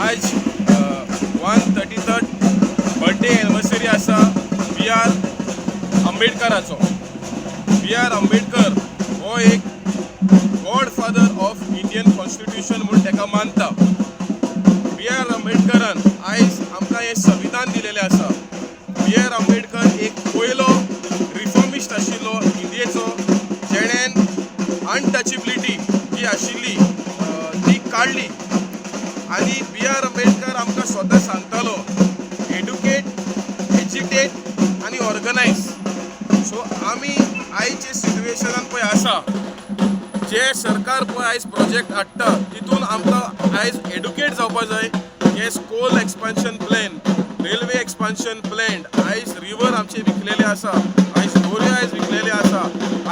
आज 133rd birthday anniversary आसा बी are आंबेडकराचो. B are Ambedkar हो एक god father of Indian constitution म्हूण ताका मानता. बी are आंबेडकरान आयज आमकां हें संविधान दिलेलें आसा. बी are Ambedkar एक पयलो रिफॉर्मिस्ट आशिल्लो इंडियेचो, जेणेन अनटचेबिलिटी जी आशिल्ली ती काडली. आनी बी are Ambedkar आमकां स्वता सांगतालो, एड्युकेट, एजिटेट आनी ऑर्गनायज. सो आमी आयचे सिट्युएशनान पळय आसा, जे सरकार पळय आयज प्रोजेक्ट हाडटा, तितून आमकां आयज एडुकेट जावपा जाय. हे coal expansion plan, railway expansion plan, आयज रिवर आमचे विकलेले आसा, आयज दोऱ्यो आयज विकलेले आसा.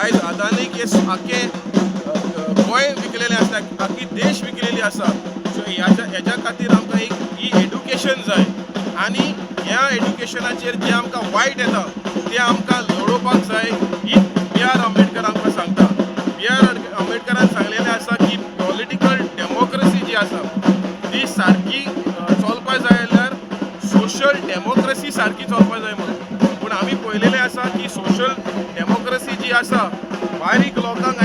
आयज अदानीक हे आख्खे गोंय विकलेले आसा, आख्खी देश विकलेली आसा. सो ह्याच्या खातीर आमकां एक ही एड्युकेशन जाय आनी ह्या एड्युकेशनाचेर जे आमकां वायट येता ते आमकां लडोवपाक जाय. ही बी are Ambedkar आमकां सांगता. बी are आंबेडकरान सांगलेलें आसा की पॉलिटिकल डेमोक्रेसी जी आसा ती सारकी चलपा जाय जाल्यार सोशल डेमोक्रेसी सारकी चलपा जाय म्हणून. पूण आमी पळयलेलें आसा की सोशल डेमोक्रेसी जी आसा, बारीक लोकांक